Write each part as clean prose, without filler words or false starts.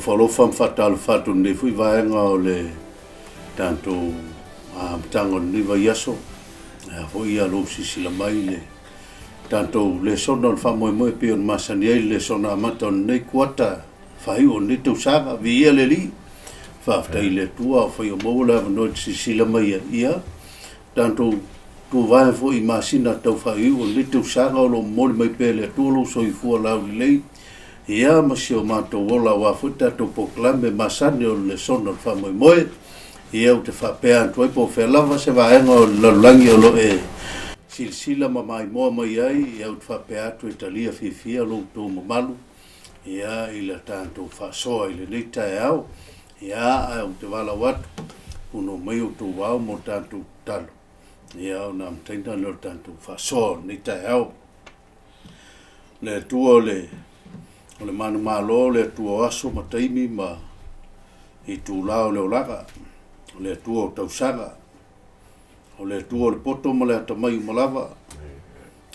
Alofa ma faatalofa atu i lenei foi vaega o le tatou amataga o lenei vaiaso. E a foi ia lou silasila mai i le tatou lesona o le faamoemoe e pei ona masani ai le lesona amata o lenei kuata faaiu o lenei tausaga. Viia le Alii, faafetai i le Atua afai o maua le avanoa e te silasila mai ai, ia tatou tuvae foi i masina tau faaiu o lenei tausaga o lo o momoli mai pea e le Atua lou soifua laulelei, ia ma si o matou ola aua foi tatou polokalame masani o le lesona o le faamoemoe. Ia ou te faapea atu ai po o fea lava se vaega o le lalolagi o lo o e silasila ma maimoa mai ai, ia ou te faapea atu e talia fiafia lo outou mamalu ia i le tatou faasoa i lenei taeao. Ia ae ou te valaau atu, punoa mai outou ao mo tatou tatalo, ia ona amataina lea o le tatou faasoa o lenei taeao. Le Atua o le o le manumalo, le Atua o aso ma taimi ma itula o le olaga, o le Atua o tausaga, o le Atua o le poto ma le atamai uma lava.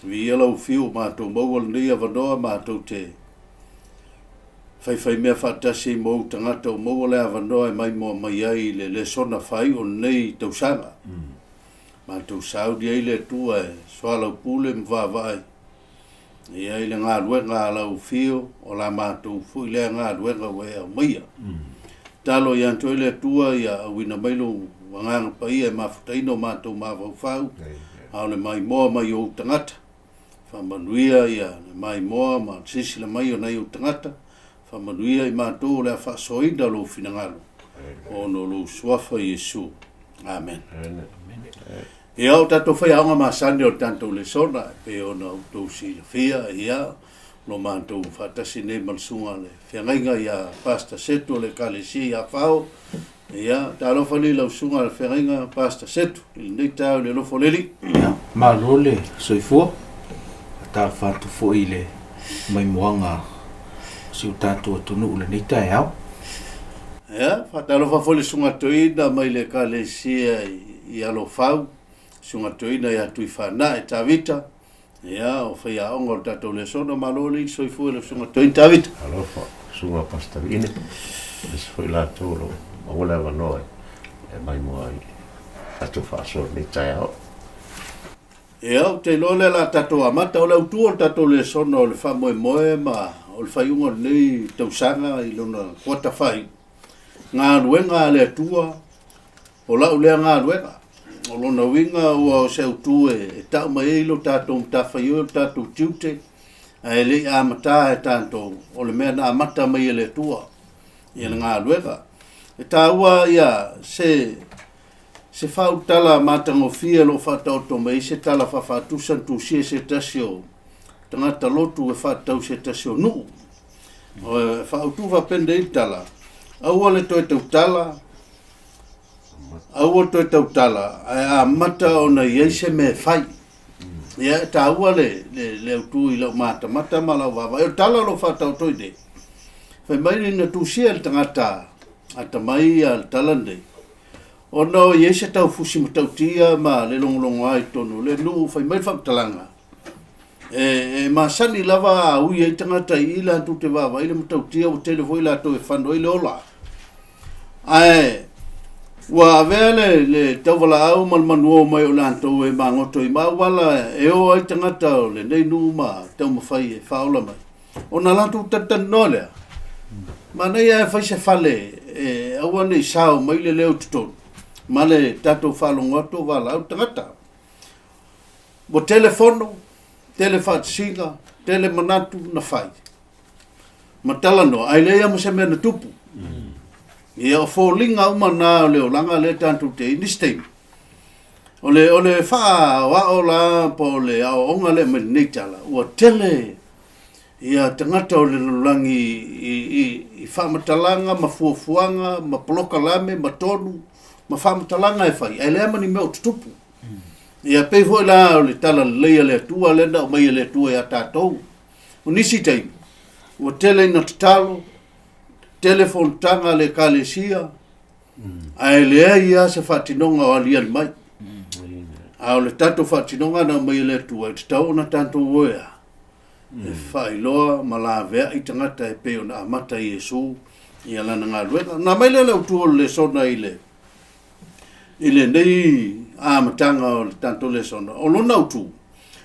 Viia lau afio ua matou maua lenei avanoa matou te faifaimea faatasi ai ma ou tagata ua maua le avanoa e maimoa mai ai i le lesona faaiu o lenei tausaga. Matou sauni ai le Atua e soalaupule ma vaavaai i le galuega a lau afio, o la matou foi lea galuega ua e aumaia. Tatalo ia te oe le Atua ia auina mai lou Agaga Paia e mafutaina o matou mafaufau, a o le maimoa mai o ou tagata. Faamanuia ia le maimoa ma le silasila mai o nai ou tagata. Faamanuia i matou o le a faasoaina lou finagalo, ona o lou suafa Iesu. Amen. Ia, o tatou faiaoga masani o le tatou lesona, e pei ona outou silafia, ia, lo matou faatasi nei ma le susuga le feagaiga ia Pastor Setu o le Ekalesia i Afao. Ia, talofa nei lau susuga le feagaiga Pastor Setu i lenei taeao i le alofa o le Alii. Ia, malo le soifua. Talofa atu foi i le maimoaga o si o tatou atunuu i lenei taeao. Ia, faatalofa foi le Susuga Toeaina mai le Ekalesia i Alofau, Susuga Toeaina ia Tuifaanae Tavita, ia, o faiaoga o le tatou lesona, malo le soifua i le Susuga Toeaina Tavita. Alofa, Susuga Pastor Ine, aemaise foi latou o lo o maua le avanoa e maimoa ai tatou faasoa i lenei taeao. Ia, ou te iloa lea o le a tatou amata. O le autu o le tatou lesona o le faamoemoe ma o le faaiuga o lenei tausaga i lona kuata faaiu, galuega a le Atua, o lau lea galuega. O lona uiga ua o se autu e tau mai ai lo tatou matafaioi, o le tatou tiute, ae le i amata e tatou, o le mea na amata mai e le Atua, ia le galuega. E taua ia se Se faaulutala matagofie o lo o faataoto mai ai se tala faafaatusa na tusia e se tasi o tagata lotu e faatatau i se tasi o nuu. E faautu faapenei le tala, aua le toe tautala, aua le toe tautala, ae amata ona i ai se mea e fai. Ia, e taua le, le, le autu i lau matamata ma lau vaavaai. O le tala o lo o faataoto i nei, fai mai na tusia e le tagata atamai le tala lenei, Ona o i ai se taufusi matautia ma le logologoa i totonu o le nuu, fai mai le faamatalaga, e, e masani lava a ui ai tagata i i latou te vaavaai le matautia ua tele foi latou e fano ai le ola. Ae ua avea le, le tauvalaau ma le manuo mai o latou e magoto i maauala e o ai tagata o lenei nuu ma taumafai e faaola mai. Ona latou talatalanoa lea, manaia ae fai se fale e aua ne i sao mai le leo i totonu ma le tatou faalogo atu o valaau le tagata. Ua tele fono, tele faatasiga, tele manatu na fai ma talanoa, ae leai lava ma se mea na tupu. Ia, o foliga uma na o le olaga lea tatou te i ai nisi taimi. O le, o le faaoao la po o le aoaoga lea mai lenei tala, ua tele ia tagata o le lalolagi i, i, i faamatalaga ma fuafuaga ma polokalame ma tonu ma faamatalaga e fai, ae leai ma ni mea o tutupu. Ia pei foi la o le tala lelei a le Atua lea na aumai e le Atua ia tatou. O nisi taimi, ua tele ina tatalo, tele fonotaga a le Ekalesia, Ae leai lava se faatinoga o aliali mai. A o le tatou faatinoga na aumai e le Atua, e tatau ona tatou o e a? E faailoa ma laveai tagata e pei ona amata e Iesu Ia lana galuega. Ona aumai lea o le autu o le lesona i le i lenei amataga o le tatou lesona, o lona autu,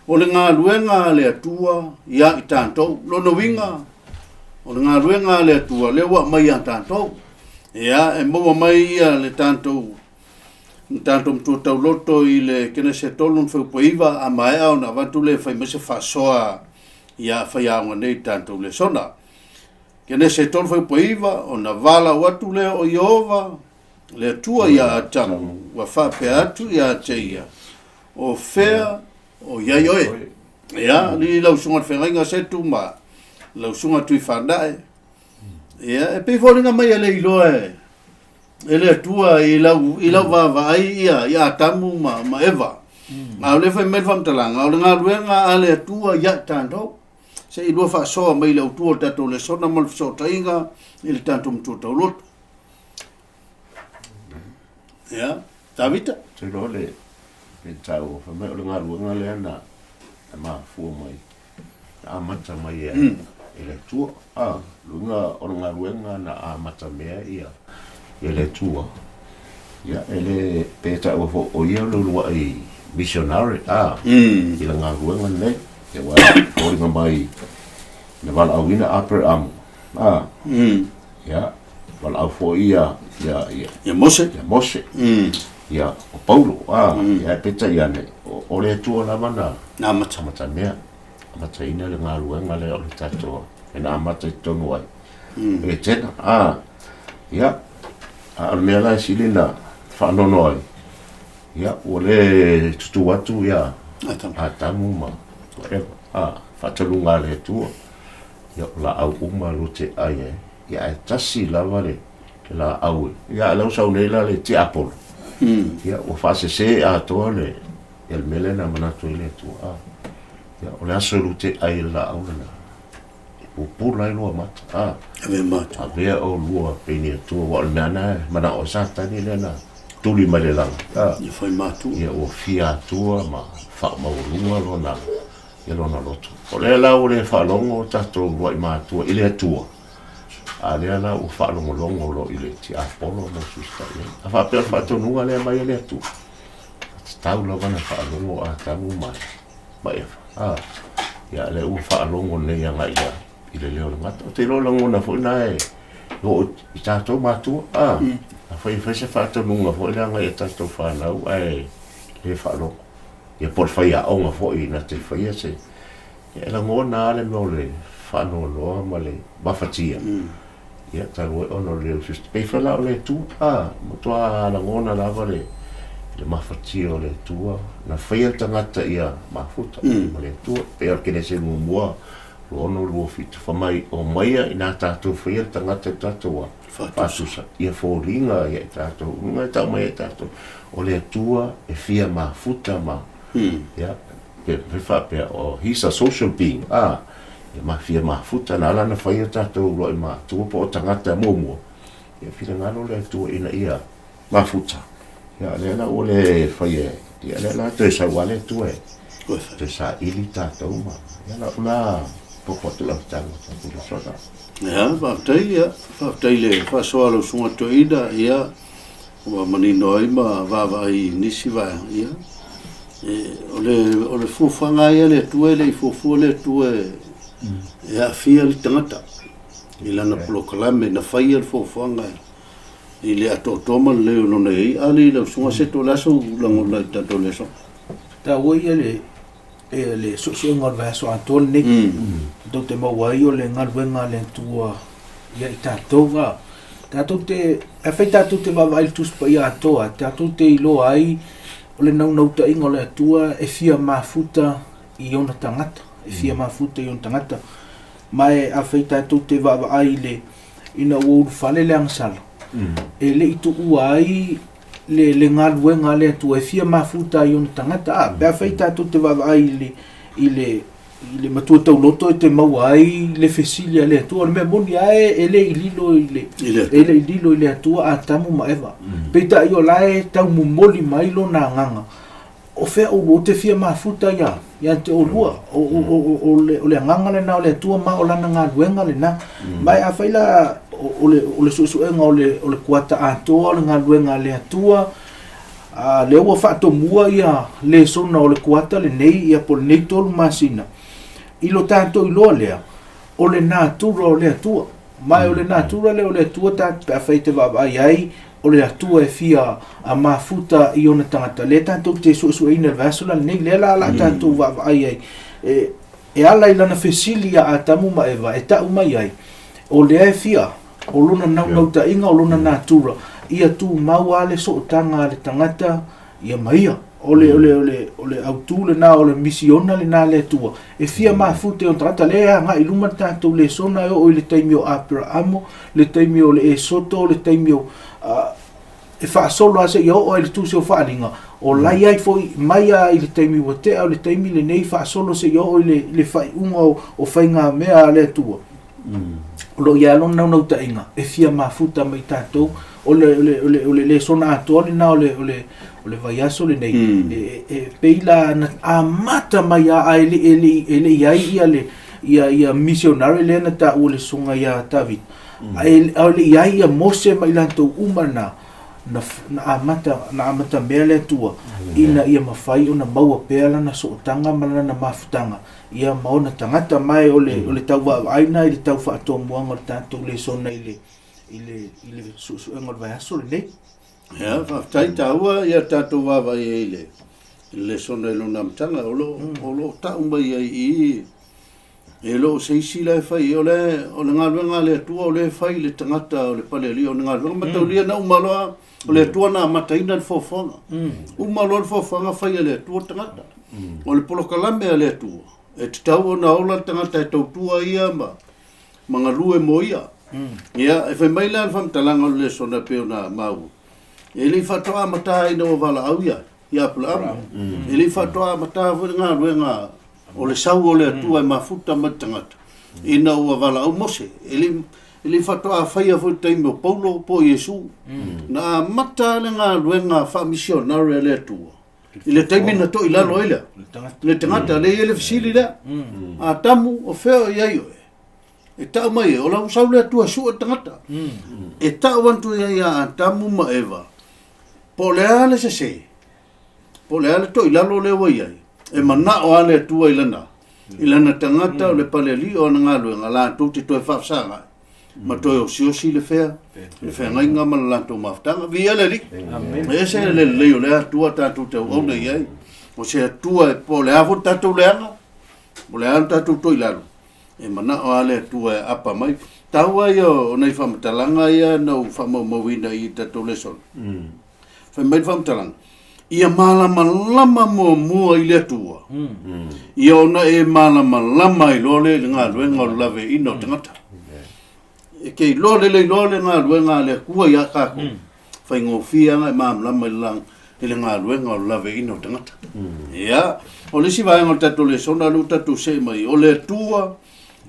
o le galuega a le Atua ia i tatou. Lona uiga, o le galuega a le Atua lea ua aumai ia tatou. Ia, e maua mai ia le tatou na tatou matua tauloto i le Kenese 3 ma Fuaiupu 9 a maea ona avatu lea e fai mai se faasoa ia faiaoga nei i le tatou lesona. Kenese 3 fuaiupu 9, ona valaau atu lea o Ieova le Atua iā Atamu, ua faapea atu ia te ia, O fea o i ai oe? Ia, alii lau susuga i le feagaiga Setu ma lau susuga Tuifaanae. Ia, e pei foliga mai e le iloa e, e le Atua i lau, i lau vaavaai ia, i Atamu ma, ma Eva. A o lea fai mai le faamatalaga, o le galuega a le Atua ia i tatou. Se i lua faasoa mai i le autu o le tatou lesona ma le fesootaiga i le tatou matua tauloto. Ia, Tavita. Te iloa le le taua fai mai o le galuega lea na na mafua mai na amata mai e e le Atua. A, luga o le galuega na amata mea ia e le Atua. Ia e le pe taua foi o ia le uluai missionary a i le galuega lenei. Ia aua e foliga mai na valaauina Aperamo a ia valaau foi ia ia ia Ia Mose. ia Mose ia o Paulo a ia peitai ane o le Atua lava na Na amata. amata mea amataina le galuega lea o le tatou e na amata i totonu ai e tena a ia a o le mea la e sili na faanoanoa ai Ia, ua le tutū atu ia Atamu. Atamu ma Eva, a, faataluga a le Atua. Ia, o laau uma lua te ai ai. Ia, ae tasi lava le, le laau e. Ia, a o lea ua sau nei la le tiapolo. Ia, ua faasese atoa le, ia le mea lea na manatu ai le Atua. A, ia, o le aso lua te ai i le laau lena, e pupula ai lua mata. A, Avea matou. Avea oulua pei ni Atua, aua o le mea lena e manao ai Satani lea na tuli mai le lagi. A, Ia fai matua. Ia ua fia Atua ma faamaualuga lona, ia lona loto. O lea la ua le faalogo tatou uluai matua i le Atua, a lea la ua faalogologo loa i le tiapolo ma usuusutaia. A faapea o le faatonuga lea mai e le Atua, tatau lava ona faalogo Atamu ma, ma Eva. A, ia lea ua faalogo nei agai i le i le leo o le gata. Ou te iloa o lagona foi na e oo i tatou matua. A, afai e fai se faatonuga foi lea agai i a tatou fanau ae le faalogo. Ia po o le faiaoga foi na te faia se... Ia e lagona lava le mea o le faanoanoa ma le mafatia. Ia, talu ai ona o le usu. Pei foi la o le Atua, a, matua lagona lava le, le mafatia o le Atua. Na faia le tagata ia mafuta ma le Atua. Pei o le Kenese muamua, 62 7, fai mai, omaia ina tatou faia le tagata i tatou a, faatusa, ia foliga ia i tatou, luga e tau mai ia i tatou, o le Atua e fia mafuta ma, ia, pe, pe faapea, oh, he's a social being, a, ia ma fia mafuta, na ala ona faia tatou uluai matua po o tagata muamua, ia finagalo le Atua ina ia mafuta, ia, lea la ua le faia, ia, lea la toe sau lava le Atua e toe saili tatou ma, ia, lau la popo atu lau tala tatou lesona. Ia, faafetai, ia, faafetai i le faasoa a lau susuga toeaina, ia, ua manino ai ma vaavaai i nisi vaega, ia, e, o le, o le fuafuaga lava ia a le Atua e le i fuafua le Atua e, e aafia le tagata i lana polokalame na faia le fuafuaga i le atoatoa ma lelei o lona i ai. Ali lau susuga Seto, o le a sou lagona i le tatou lesona? Taua ia le e le suesuega o le vaiaso atoa lenei. Tou te maua ai o le galuega a le Atua ia i tatou a. Tatou te, afai tatou te vaavaai i le Tusi Paia atoa, tatou te iloa ai o le naunautaiga o le Atua e fia mafuta i ona tagata, e fia mafuta i ona tagata. Ma e afai tatou te vaavaai i le ina ua ulufale le agasala, e le i tuua ai le, le galuega a le Atua e fia mafuta ai ona tagata. A, pe afai tatou te vaavaai i le, i le, i le matua tauloto e te maua ai le fesili a le Atua. O le mea moni lava e, e le i lilo i le, e le i lilo i le Atua Atamu ma Eva. Peitai o la e taumomoli mai lona agaga O fea oulua? Ou te fia mafuta ia, ia te oulua. O, o, o, o, o, le, o le agaga lena o le Atua ma o lana galuega lena. Ma e afai la o le o le suesuega o le o le kuata atoa o le galuega a le Atua. A lea ua faatomua ia lesona o le kuata lenei ia po o lenei 3 masina i lo tatou iloa lea o le natura o le Atua. Ma o le natura lea o le Atua ta pe afai te vaavaai ai o le Atua e fia a mafuta i ona tagata lea tatou te suesueina i le vaiaso la lenei lea la la tatou vaavaai ai e ala i lana fesili ia Atamu ma Eva e tau mai ai o lea e fia o lona naunautaiga o lona natura ia tumau a le sootaga a le tagata ia ma ia. O le, o le, o le, o le autū lena, o le misiona lena a le Atua, e fia mafute ona tagata, lea e agai i luma le tatou lesona e oo i le taimi o Aperaamo, le taimi o le Esoto, le taimi o, e faasolo lava seia oo ai i le tusi o Faaaliga, o la e i ai foi mai lava i le taimi ua tea, o le taimi lenei faasolo seia oo i le, i le faaiuga o, o faigamea a le Atua. O lo o i ai lona naunautaiga e fia mafuta ma i tatou. O le, o le, o le, o le lesona atoa lena o le, o le, o le vaiaso lenei. E pei la na amata mai lava ae le, e le, e le i ai ia le, ia, ia missionary lea na taua e le susuga ia David. Ae, ae le i ai ia Mose ma i latou uma na, na, na amata, na amata mea le Atua ina ia mafai ona maua pea lana sootaga ma lana mafutaga ia ma ona tagata. Ma o le, o le tau vaavaai lena i le tau faatomuaga o le tatou lesona i le, i le, i le suesuega o le vaiaso lenei. Ia, faafetai taua ia tatou vaavaai ai i le, i le lesona i lona amataga. O lo, o lo o tau mai ai i i, e le o se isi la e fai, o le, o le galuega a le Atua o lea e fai i le tagata o le palealii, o le galuega mataulia na uma loa, o le Atua na amataina le foafoaga. Uma loa le foafoaga fai e le Atua le tagata. O le polokalame a le Atua, e tatau ona ola le tagata e tautua ia ma, ma galue mo ia. Ia, e fai mai la le faamatalaga o le lesona e pei ona maua, e le i faatoa amata ina ua valaau ia, ia Aperaamo. E le i faatoa amata foi le galuega o le sau o le Atua e mafuta mai le tagata, ina ua valaau Mose. E le e le i faatoa faia foi le taimi o Paulo po o Iesu. Na amata le galuega faamisionare a le Atua i le taimi na toilalo ai lea le tagata, lea e i ai le fesili lea, Atamu, o fea o i ai oe? E tau mai e, o lau sau le Atua e sue le tagata. E tau atu ai ia Atamu ma Eva, po o le a le sese, po o le a le toilalo lea ua i ai, e manao lava le Atua i lana, i lana tagata o le palealii o ana galuega, latou te toe faafesagai ma toe osiosi le fea, le feagaiga ma le latou mafutaga. Viia le Alii. E ese le lelei o lea Atua tatou te auauna i ai. O se Atua e po o le a foi le tatou leaga, po o le a le tatou toilalo, e manao lava le Atua e aapa mai. Taua ia o nai faamatalaga ia na ou faamaumauina i tatou lesona. Fai mai le faamatalaga, ia malamalama muamua i le Atua, ia ona e malamalama ai loa lea i le galuega o le laveaiina o tagata. E te iloa lelei loa le galuega a le Atua ia tatou, faigofie lava ona e malamalama i le i le galuega o le laveaiina o tagata. Ia, o le isi vaega o le tatou lesona lea ua tatou see mai, o le Atua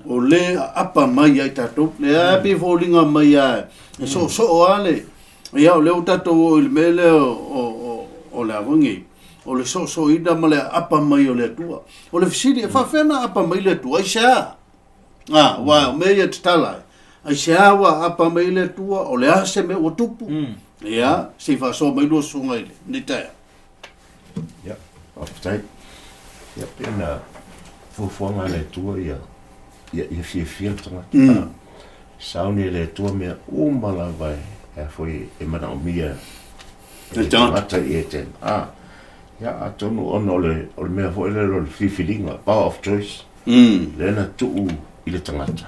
o le aapa mai ia i tatou. Lea pei e foliga mai lava e soosoo lava le Ia, o lea ua tatou oo i le mea lea o le a foi nei, o le soosooina ma le aapa mai o le Atua. O le fesili, e faapefea ona aapa mai le Atua? Aisea? A, aua o mea ia e tatala ai. Aisea ua aapa mai ai le Atua? O le a se mea ua tupu? Ia, se i faasoa mai lua susuga i lenei taeao. Ia, faafetai. Ia, pei ona fuafuaga a le Atua ia, ia, ia fiafia le tagata. Sauni e le Atua mea uma lava e, e foi e manaomia e le tagata i Etene. A, ia, atonu ona o le, o le mea foi lele o le filifiliga, power of choice, lea na tuu i le tagata,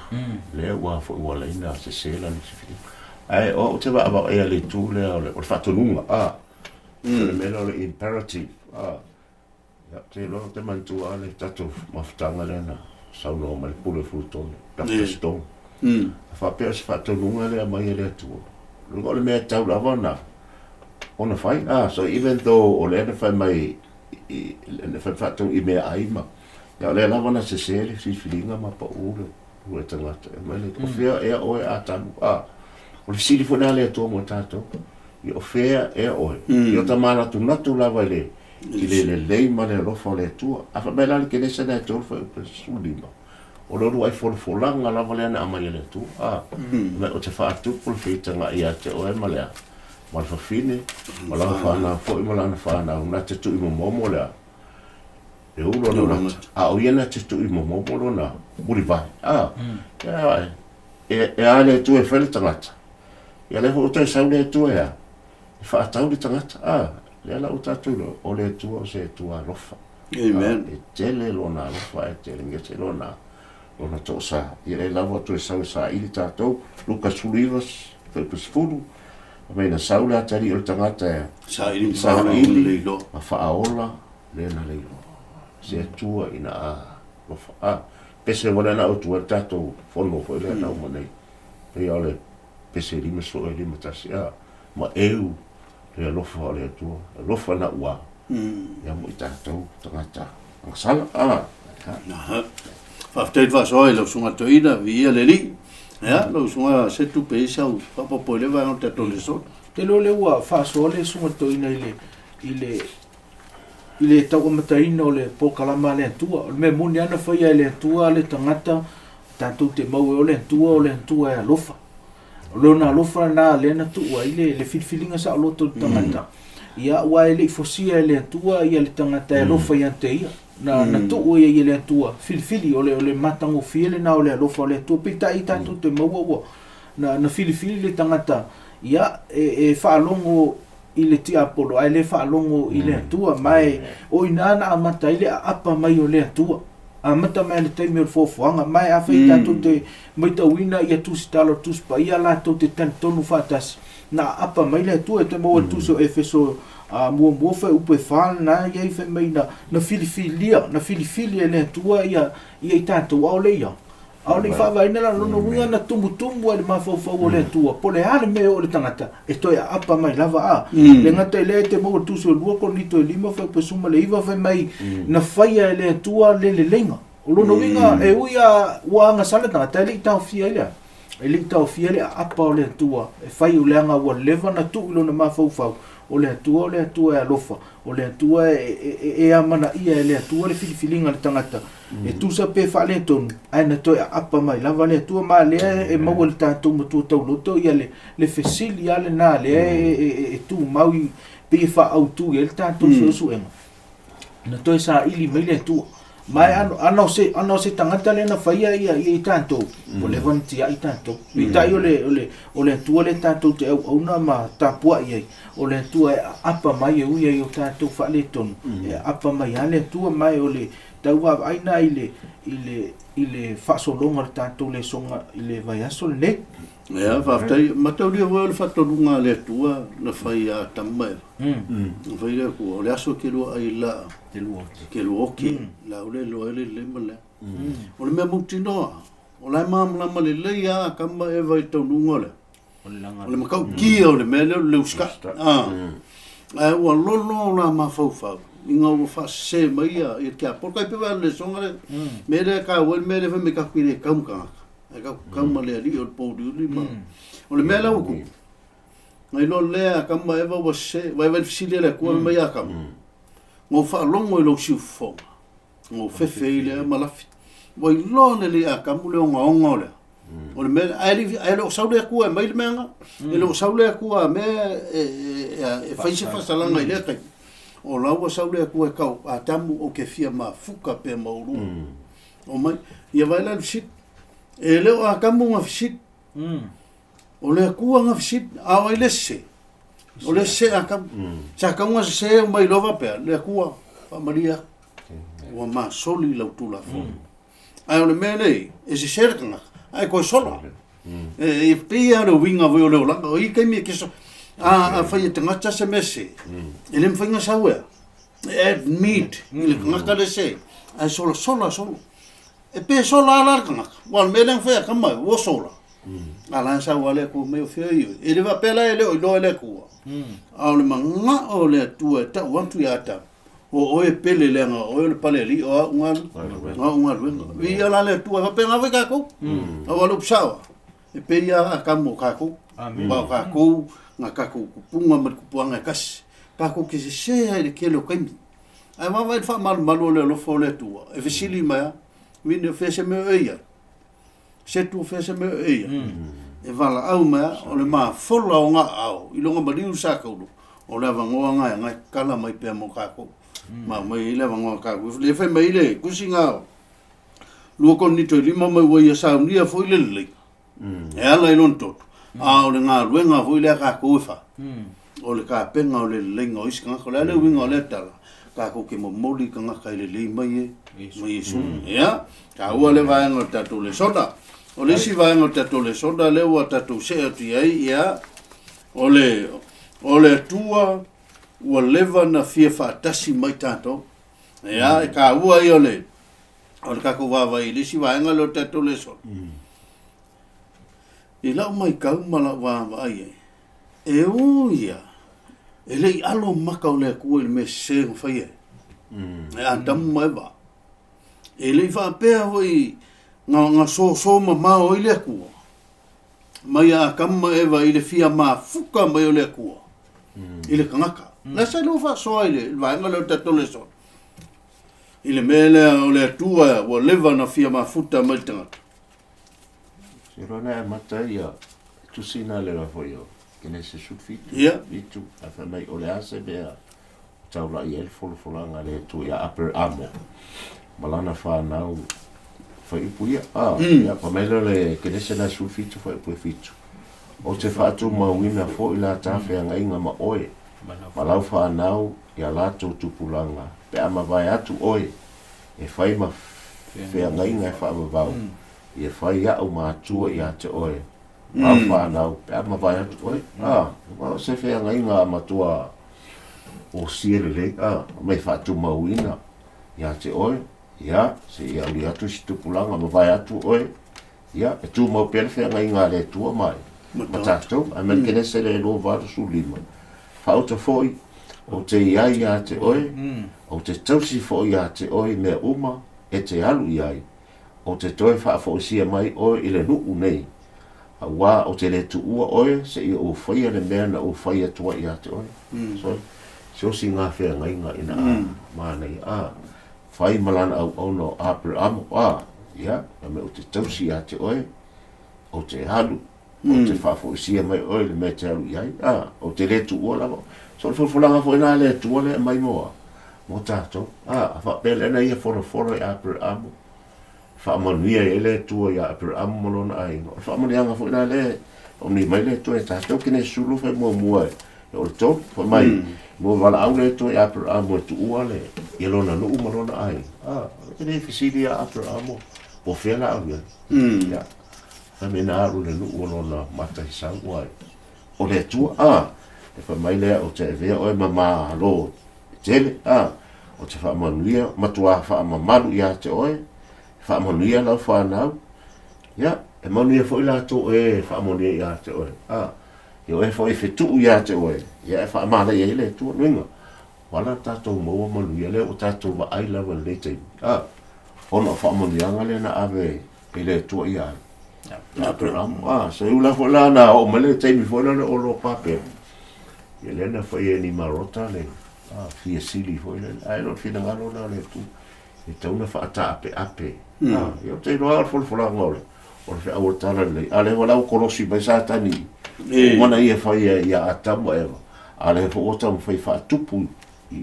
lea ua foi ua ala ai ona sese lana filifiliga. Ae o au ou te vaavaai i le itu lea o le, o le faatonuga, a, o le mea lea o le imperative, a, Ia, ou te iloa ou te manatua lava le tatou mafutaga lea na saunoa mai le pule o Fulutone, Doctor Stone. A faapea o se faatonuga lea e aumai e le Atua, o le mea e tatau lava ona ona fai. Ah, so even though o lea na fai mai i, na fai faatonu i meaai ma, ia o lea lava na sese le filifiliga ma pau le pule tagata. E mai le, o fea ea oe Atamu? Ah, o le fesili foi lena a le Atua mo tatou. Ia o fea ea oe? Ia o ta manatunatu lava i le i le lelei ma le alofa o le Atua. A fai mai la le Kenesa na e 3 fuaiupu 15. O le uluai folafolaga lava lea na aumai e le Atua, a, ma ou te faatupu le feitaga ia te oe ma le a, ma le fafine, ma lana fanau foi ma lana fanau, na te tuuimomomo le a, le ulu o lona ata, a o ia na te tuuimomomo lona mulivae, a, ia, e, e a le Atua e fai le tagata, ia lea foi ua toe sau le Atua e a, e faatau le tagata, a, lea la ua tatou iloa, o le Atua o se Atua alofa. Amen. E tele lona alofa ae tele gese lona lona toasa. Ia e lava toe sau e saili tatou. Luka 19, fuaiupu 10, fai mai na sau le atalii o le tagata e Saili ma faaola le saili leiloa. ma faaola le na leiloa. Se Atua ina a alofa. A, pese ua lea na autu ai le tatou fono foi lea na uma nei. Pei o le pese 50 e 51, a, ma eu le alofa o le Atua, alofa na ua ia mo i tatou tagata agasala. A, Aha. Faafetai le faasoa i lau susuga Toeaina, viia le Alii. Ia, lau susuga Setu pe i ai sau faaopoopo i lea vaega o le tatou lesona. Ou te iloa o lea ua faasoa le susuga Toeaina i le i le i le tauamataina o le polokalama a le Atua. O le mea moni lava na faia e le Atua le tagata tatou te maua ai o le Atua, o le Atua e alofa. O lona alofa lena lea na tuu ai le, le filifiliga saoloto i le tagata. Ia, aua e le i fosia e le Atua ia le tagata e alofa ia te ia. Na, na tuu ia i le Atua, filifili, o le, o le matagofie lena o le alofa o le Atua. Peitai tatou te maua ua na, na filifili le tagata, ia, e, e faalogo i le tiapolo ae le faalogo i le Atua. Ma e, o i ina na amata ai le aapa mai o le Atua. Amata mai le taimi o le foafoaga. Ma e afai tatou te matauina ia Tusi Tala o Tusi Paia latou te talitonu faatasi, na aapa mai le Atua. E toe maua i le Tusi o Efeso muamua fuaiupu e 4 lena e i ai fai mai na, na filifilia, na filifili e le Atua ia, ia i tatou, aole ia. Aole i faavaeina la lona uiga na tumutumu ai le mafaufau o le Atua, po o le a le mea e oo i le tagata, e toe aapa mai lava a. Le gata i lea e te maua i le Tusi o 2 Korinito e 5 fuaiupu e 19 fai mai na faia e le Atua le leleiga. O lona uiga e ui a ua agasala le tagata e le i taofia ai le a? E le i taofia le aapa o le Atua e fai leaga ua leva ona tuu i lona mafaufau o le Atua o le Atua e alofa, o le Atua e amanaia e le Atua le filifiliga a le tagata e tusa pe faaletonu, ae na toe aapa mai lava le Atua. Ma lea e maua i le tatou matua tauloto ia le, le fesili lava lena lea e tumau i, pei e faaautu i ai le tatou suesuega. Na toe saili mai le Atua. Ma e ano, ana o se, ana o se tagata lea na faia ia, ia i tatou, ua leva ona tiai tatou. Peitai o le, o le, o le Atua lea tatou te auauna ma tapuai ai, o le Atua e aapa mai e ui ai o tatou faaletonu, e aapa mai lava le Atua, ma e o le tau vaavaai lena i le, i le, i le faasologa o le tatou lesoga i le vaiaso lenei. Ia, faafetai. Mataulia foi o le faatonuga a le Atua na fai ia Atamu ma Eva. Na fai le Atua, o le aso e te lua ai la, te lua oki, la ule loa ele lelei ma lea. O le mea mautinoa, o la e malamalama lelei lava Atamu ma Eva i le taunuuga o le, o le matautia o le mea lea o le usitai. Ae ua lolo la mafaufau ina ua faasese mai ia le tiapolo. Tai pei foi o le lesoga lea, mea lea e taua ai le mea lea fai mai tatou te le tau ma tagata. Ae tatou tau ma le Alii o le pouliuli ma... O le mea la ua tupu, na iloa lea Atamu ma Eva ua sese, vaivai le fesili a le Atua fai mai ia Atamu, na ou faalogo i lou siufofoga, na ou fefe ai lea ma lafi. Ua iloa lelei e Atamu le ogaoga o le o le mea ae le ae le o sau le Atua e aumai le mea lena. E le o sau le Atua a mea e fai se faasalaga i lea taimi. O la ua sau le Atua e tau, Atamu ou te fia mafuta pea ma oulua. Omai, ia vaai la i le fesili. E le o Atamu na fesili. O le Atua na fesili. A o ai le sese? O le sese Atamu. Sa tatau ona sese omai loa faapea, le Atua, faamalie atu. Ua masoli lau Tulafono. Ae o le mea lenei, e sese le tagata, ae toe sola. E pei lava o le uiga foi o le olaga. O i taimi e te so... A fai e tagata se mea sese, e le mafai ona sau e a? E admit i le tagata le sese, ae solasola solo. E pe sola lava la le tagata, aua o le mea lea na fai a tama, ua sola. A la e sau lava le Atua mai o fea ia oe. E le faapea la e le o iloa e le Atua, a o le manao o le Atua e tau atu ia Atamu, o oe e pele leaga o oe o le palealii o au au galuega. Viia la le Atua, e faapena foi tatou. Aua o le upu sao lava, e pei lava Atamu o tatou. Aua o tatou na tatou tupuga ma le tupuaga e tasi. Tatou te sese lava i le tele o taimi. Ae vaavaai i le faamalumalu o le alofa o le Atua, e fesili mai lava. Mine o fea se mea o e iai. Setu o fea se mea o e iai. E valaau mai a, o le mafola o ga'ao i loga maliu sa kaulu, o le avanoa ga e ga e kala mai pea mo kakou. Ma aumai ai le avanoa kakou. Le fai mai le tusiga o 2 Korinito e 5 mai ua ia saunia foi le lelei. E ala i lona toto, a o le galuega foi lea a kakou e fai, o le tapena o le leleiga o isi tagata. O le a le uiga o lea tala? Tatou te momoli i tagata e lelei mai e ma Iesu. Ia, taua le vaega o le tatou lesona. O le isi vaega o le tatou lesona lea ua tatou see atu i ai, ia, o le, o le Atua ua leva na fia faatasi mai tatou. Ia, e taua ia o le, o le tatou vaavaai i le isi vaega lea o le tatou lesona. I lau matau ma lau vaavaai ai, e ui ia, e le i alo maka o le Atua i le mea sese na faia e Atamu ma Eva. E le i faapea foi na soso mamao ai le Atua mai a Atamu ma Eva i le fia mafuta mai o le Atua i le tagata. La sa iloa faasoa i le vaega lea o le tatou lesona. I le mea lea o le Atua ua leva na fia mafuta mai le tagata. Se iloa na e amata ia tusi na le foi o Kenese 17. 7, a fai mai o le a se mea o taulai ai le folafolaga a le Atua ia Aperamo ma lana fanau fuaiupu ia. Ah, ia, fai mai lea o le Kenese na 17 fuaiupu e 7. Ou te faatumauina foi la ta feagaiga ma oe ma lau fanau i a latou tupulaga pe a mavae atu oe e fai ma feagaiga e faavavau, ia fai a'u matua ia te oe, ma au fanau, pe a mavae atu oe. A, o se feagaiga matua osia lelei, a, mai faatumauina ia te oe, ia, seia auli atu si tupulaga, mavae atu oe, ia, e tumau pea le feagaiga a le Atua ma, ma tatou. Ae mai le Kenese le 285, Faauta foi, ou te i ai ia te oe, ou te tausi foi ia te oe i mea uma e te alu i ai, ou te toe faafoisia mai oe i le nuu nei, auā ou te le tuua oe seia ou faia le mea na ou fai atu ai ia te oe. So, se osi ngā feagaiga ina a mānaia, a, fai ma lana auauna o Aperamo, a, ia, na mea ou te tausi ia te oe, ou te alu, ou te faafoisia mai oe i le mea e te alu i ai, a, ou te le tuua lava. So, o le folafolaga foi lena a le Atua lea e aumai mo, mo tatou. A, a faapea lea na ia folafola i Aperamo, faamanuia ai le Atua ia Aperamo ma lona aiga. O le faamanuiaga foi lena lea e faamanuia mai le Atua ia tatou, Kenesi 12 fai muamua e o le tolu, fai mai, mo valaau le Atua i Aperamo e tuua le, ia lona nuu ma lona aiga. A, e le fesili ia Aperamo, po o fea la au i ai. Ia. Fai mai na alu i le nuu o lona mataisau ai. O le Atua, a, e fai mai lea ou te avea oe ma malo tele, a, ou te faamanuia, matuā faamamalu ia te oe, faamanuia lau fanau, ia, e manuia foi latou e faamanuia ia te oe, a, ia oe foi e fetuu ia te oe, ia e faamalaia ai le Atua. Luiga, ua ala tatou maua manuia lea ua tatou vaai lava i lenei taimi, a, ona o faamanuiaga lea na ave e le Atua ia ai. Ia Aperamo. Ah, se ula foi la na oo mai le taimi foi lea o le olo papel. Ia lea na fai e ni marota le ah, fia sili foi lea. Ai lo finagalo la le Atua. E tau na faataapeape. Ah, ia o te iloa o le folafolaga o le o le feau o le tala lelei. A lea foi la ua kolosi mai Satani. E. Mana ia fai ia Atamu ma Eva. A lea foi ua taumafai faatupu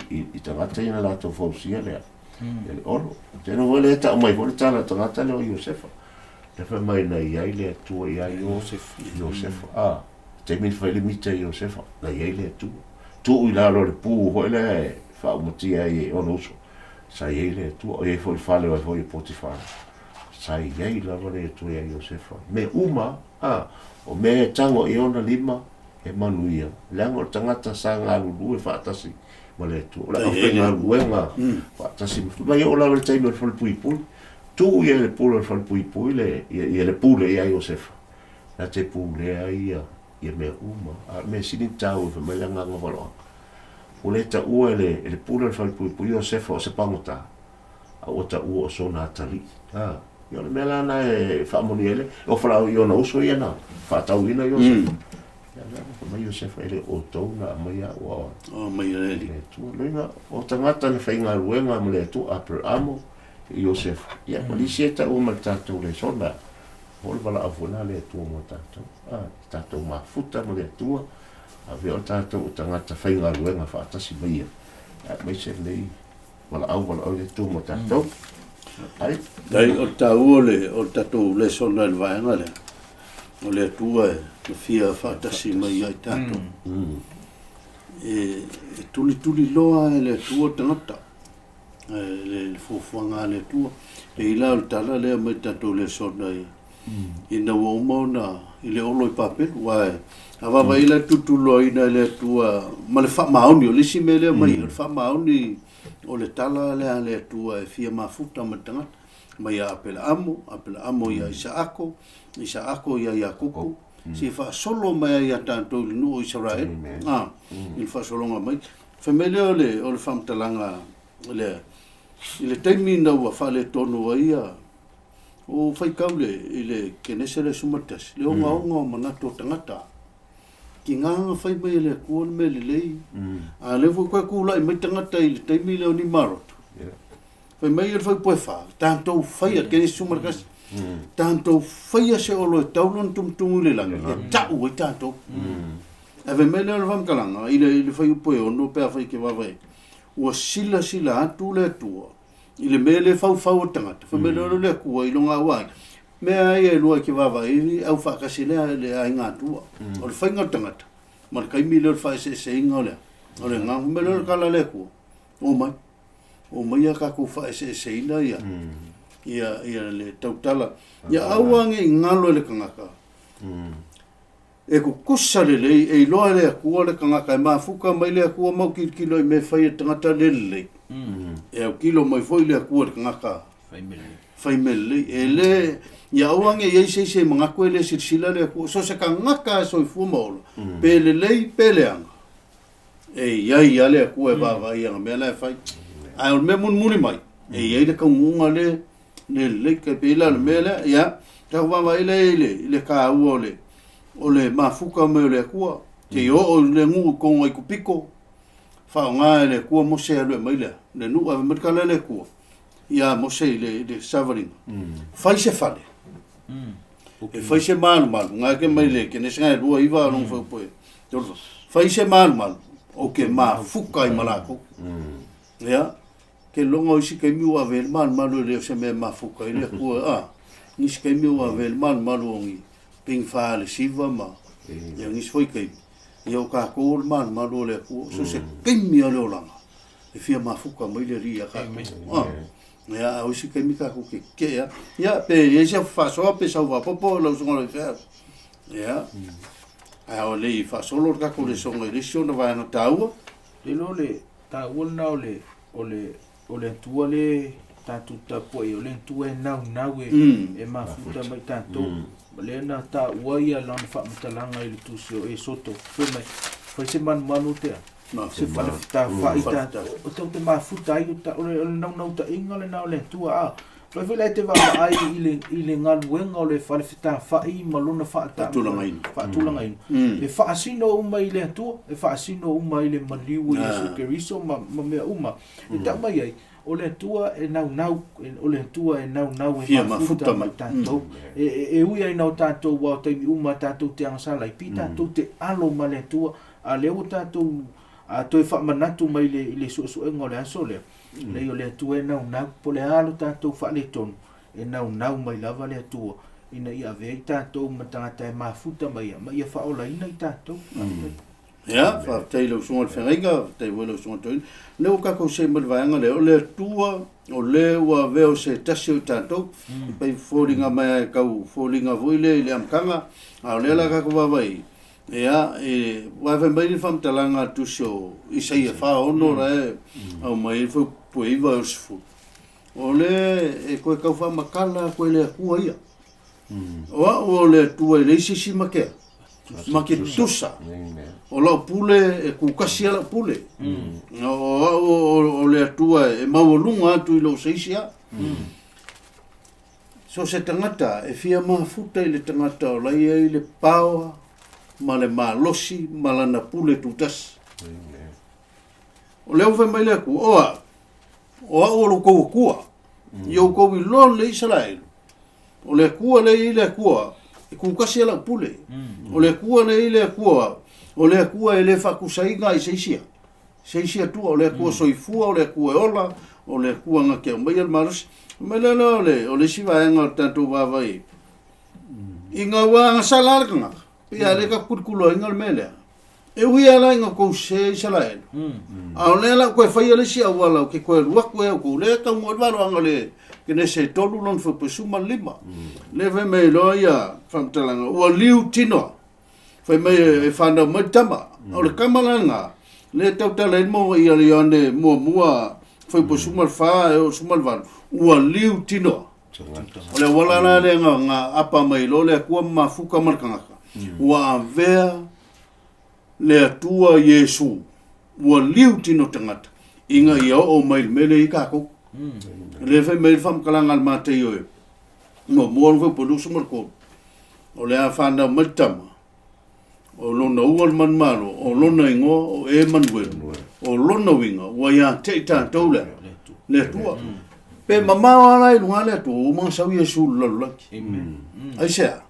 i tagata ia na latou fausia lea. Ia le olo. Tele foi lea tau mai foi le tala tagata lea o Iosefa. Le fai mai na i ai le Atua ia Iosefa. Ah, taimi na fai le mita i Iosefa, na i ai le Atua. Tuu i lalo o le pu foi lea e faaumatia ai e ona uso. Sa i ai le Atua. O i ai foi le fale o ai foi o Potifara. Sa i ai lava le Atua ia Iosefa. Mea uma, ah, o mea e tago i ona lima, e manuia. Leaga o le tagata sa galulue faatasi ma le Atua. O le aufaigaluega faatasi ma mai oo lava i le taimi o le falepuipui. Tuu ia i le pule o le falepuipui le, ia, ia le pule ia Iosefa. Na te pulea ia, ia mea uma. A o le mea sili ona taua fai mai le agaga faaaloalo. Ua le taua e le, e le pule o le falepuipui Iosefa o se pagota, a ua taua o sona atalii. A, ia o le mea la lena e faamanuia ai le, ofa la i ona uso ia na faatauina Iosefa. Ia lea fai mai Iosefa e le o outou na aumaia au a O mai e le Atua. Loiga, o tagata na faigaluega ma le Atua, Aperamo, Iosefa, ia, o nisi e taua ma le tatou lesona, o le valaau foi lena a le Atua mo tatou, a, tatou mafuta ma le Atua, avea o tatou o tagata faigaluega faatasi ma Ia, aemaise lenei valaau, valaau le Atua mo tatou. Ai. Ai, o le taua o le, o le tatou lesona i le vaega lea, o le Atua e na fia faatasi mai ia i tatou. E, e tulituli loa e le Atua tagata. Le fuafuaga a le Atua. Pei la o le tala lea mai tatou lesona i ina ua uma ona i le olo i Papelu, aua a vaavaai la tulituliloaina e le Atua ma le faamaoni, o le isi mea lea mai, o le faamaoni o le tala lea a le Atua e fia mafuta ma le tagata, mai ia Apelaamo, Apelaamo ia Isaako, Isaako ia Iakopo, seia faasolo mai ai ia tatou i le nuu o Isaraelu, i le faasologa mai. Fai mai lea o le, o le faamatalaga lea, i le taimi ina ua faaletonu ai ia, ua ou faitau le, i le Kenese le 11, le ogaoga o manatu o tagata, tiga na fai mai e le Atua le mea lelei, a o lea foi toe tulai mai tagata i le taimi lea o Nimaroto, fai mai le fautuefa, tatou faia, Kenese 11, tatou faia se olo e tau lona tumutumu i le lagi, e tau ai tatou. Ae fai mai lea o le faamatalaga i le, i le fuaiupu e 6 pe afai e te vaavaai ai, ua silasila atu le Atua i le mea lea faufau o le tagata, fai mai lea o le Atua i lona auai, mea ia e lua e te vaavaai ai, au faatasi lea le aiga Atua. O le faiga o le tagata ma le taimi lea o le faaeseeseina o le, o le agaga. Fai mai lea o le tala a le Atua, omai, omai ia tatou faaeseeseina ia, ia, ia le tautala. Ia aua ne i galo e le tagata, E tutusa lelei, e iloa e le Atua le tagata, e mafuta mai le Atua ma autilotilo i mea e fai e le tagata le lelei. E autilo mai foi le Atua i le tagata fai mea lelei. E le, ia aua ne i i ai se isi e manatu e le silasila le Atua. So o se tagata e soifua ma ola, pe lelei pe leaga, e i ai lava le Atua e vaavaai i ana mea la e fai. Ae o le mea mulimuli mai, e i ai le taunuuga le le lelei. E pei la o le mea lea, ia, tatou vaavaai lea i le, i le taua o le, o le mafuta mai o le Atua, seia oo i le nuu i totonu o Aikupito, faaaoga e le Atua Mose e alu e aumai le, le nuu, ae fai mai le tala a le Atua ia Mose i le, i le savaliga, fai se fale, e fai se malumalu, na ke mai le Kenese na e 29 o lona fuaiupu e 34, fai se malumalu, ou te mafuta ai ma latou. Ia, Ke loga o isi taimi ua ave ai le malumalu e le o se mea e mafuta ai le Atua, a. Nisi taimi ua ave ai le malumalu o ni pinifa a le siva ma ia nisi foi taimi, ia o tatou o le malumalu o le Atua. So se taimi lava o le olaga e fia mafuta mai le Alii ia tatou, a. Ia, a o isi taimi tatou te tetee lava. Ia, pe i ai se faasoa pe sau faaopoopo lau Susuga i le Faifeau. Ia, ae o le i faasolo le tatou lesona i le isi ona vaega taua. Ou te iloa o le taua lena o le, o le, o le Atua le tatou tapuai, o le Atua e naunau e, mm. e mafuta mai tatou. Mm. Ma lea na taua ia lana faamatalaga i le tusi o Esoto. Fai mai, fai se manumanu tea. Se fale tawhai ta, o tau te mafuta ai, o le, o le naunautaiga lena o le Atua. A, Fai foi la e te vaavaai i le, i le galuega o le fale fetafai ma lona faatulagaina. Faatulagaina. E faasino uma i le Atua, e faasino uma i le maliu o Iesu Keriso ma, ma mea uma. E tau mai ai, o le Atua e naunau, o le Atua e naunau e mafuta mai tatou. E, e, e ui ai na o tatou ua o taimi uma tatou te agasala ai, pi tatou te alo ma le Atua, a lea ua tatou a toe faamanatu mai le, i le suesuega o le aso lea, Leai, o le Atua e naunau, po o le a lo tatou faaletonu, e naunau mai lava le Atua ina ia avea i tatou ma tagata e mafuta mai ia, ma ia faaolaina i tatou. Faafetai. Ia, faafetai i lau Susuga i le Feagaiga, faafetai foi i lau Susuga Toeaina. O lea ua tatou see mai le vaega lea, o le Atua, o le ua avea o se tasi o i tatou, e pei foliga mai lava e tau foliga foi lea i le amataga, a o lea la tatou vaavaai, Ia, e, aua fai mai le faamatalaga a le tusi o Isaia 46 la e aumai ai foi pue 9 e 60. O le e toe tau faamatala atu e le Atua ia. O au o le Atua e leai se isi ma te ma te tusa. O lau pule e kukasi a lau pule. O au o le Atua e maualuga atu i lou se isi a. So se tagata e fia mafuta i le tagata o la e i ai le power ma le malosi ma lana pule tutasi. O lea ua fai mai le Atua, o au, o au o lo outou Atua. I oukou iloa lelei Isaraelu, o le Atua lea e i ai le Atua, e kukasi e lau pule. O le Atua lea e i ai le Atua, o le Atua e le faatusaina i se isi se isi Atua, o le Atua soifua, o le Atua e ola, o le Atua na te aumaia le malosi. Mai lea lea o le, o le isi vaega o le tatou vaavaai ina ua agasala le tagata, pei a le tatou tulituloaina le mea lea. E ui lava la ina outou sese Isaraelu, a o lea la ua toe faia le isi auala ou te toe alu atu ai outou, lea e taunuu ai le valoaga o le Kenese 3 lona fuaiupu 15. Lea fai mai loa ia faamatalaga, ua liu tino, fai mai e fanau mai le tama. O le tama la lena, lea e tautala ai le mo ia Ioane muamua fuaiupu 14 e oo 18, ua liu tino. O le auala la lea na apa mai loa le Atua ma mafuta ma le tagata, ua avea le Atua Iesu ua liu tino tagata ina ia oo mai i le mea lea e i ai tatou. Lea fai mai le faamatalaga a le Mataio e muamua ona fuaiupu 23, o le a fanau mai le tama, o lona ua le manumalo, o lona igoa o Emanuelu, o lona uiga ua ia te i tatou le le Atua. Pe mamao lava la i luga le Atua, ua uma ona sau Iesu i le lalolagi. Aisea?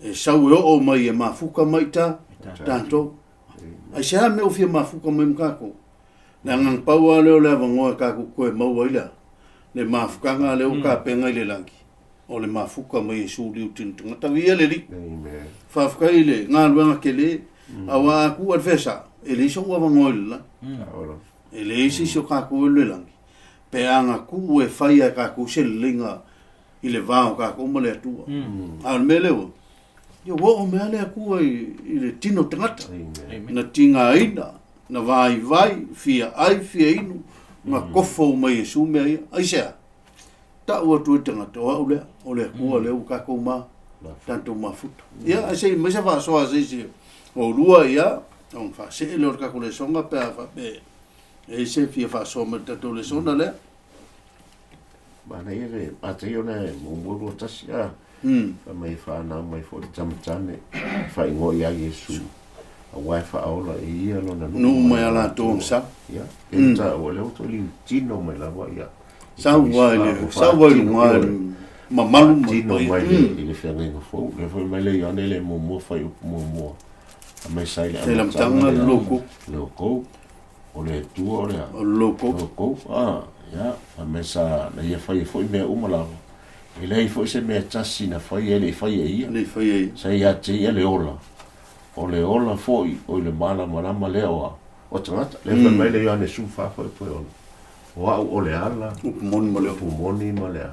E sau e oo mai e mafuta mai ta tatou. Aisea mea ua fia mafuta mai ma tatou? Le agaga pau lava lea o le avanoa e tatou toe maua ai le le mafutaga lea ua tapena i le lagi, o le mafuta mai Iesu liu tino tagata. Viia le Alii. Faafetai i le galuega tele, aua a tuu i le fesa, e leai sou avanoa i le lagi. E leai se isi o tatou e alu i le lagi, pe a na tuu e fai e tatou se leleiga i le va o tatou ma le Atua. A o le mea lea ua, ia ua oo mai lava le Atua i le tino tagata, na tigaina, na vaivai, fia ai, fia inu, na kofo uma e Iesu mea ia. Aisea? Tau atu ai le tagata, o au lea, o le Atua lea ua tatou ma, tatou mafuta. Ia, ae se i aumai se faasoa a se isi o oulua, ia, ona faasee lea o le tatou lesona pe a faapea e i ai se fia faasoa mai i le tatou lesona lea. Manaia le Mataio lea e muamua lua tasi a. Fai mai e fanau mai foi le tama tane, e faaigoa ia Iesu, aua e faaola e ia lona nuu Nuu mai a latou ona sau. Ia, e taua lea ua toe liutino mai lava ia. Sau ai le, sau ai luga i le mamalu ma le paia. Mai i le feagaiga fou. Lea foi mai le Ioane le muamua fuaiupu muamua. Mai sa i le amataga le logo. Logo. O le Atua o le a? O le lou-kou. Lou-kou, a, ia, fai mai sa, na ia faia foi mea uma lava. E leai foi se mea tasi na faia e le i faia e ia. Le i faia e ia. Sa ia te ia le ola. O le ola foi o i le malamalama lea o a? O tagata. Lea fai mai le Ioane 14 foi po e ono. O au o le ala. Upu moni ma le ola. Upu moni ma le a?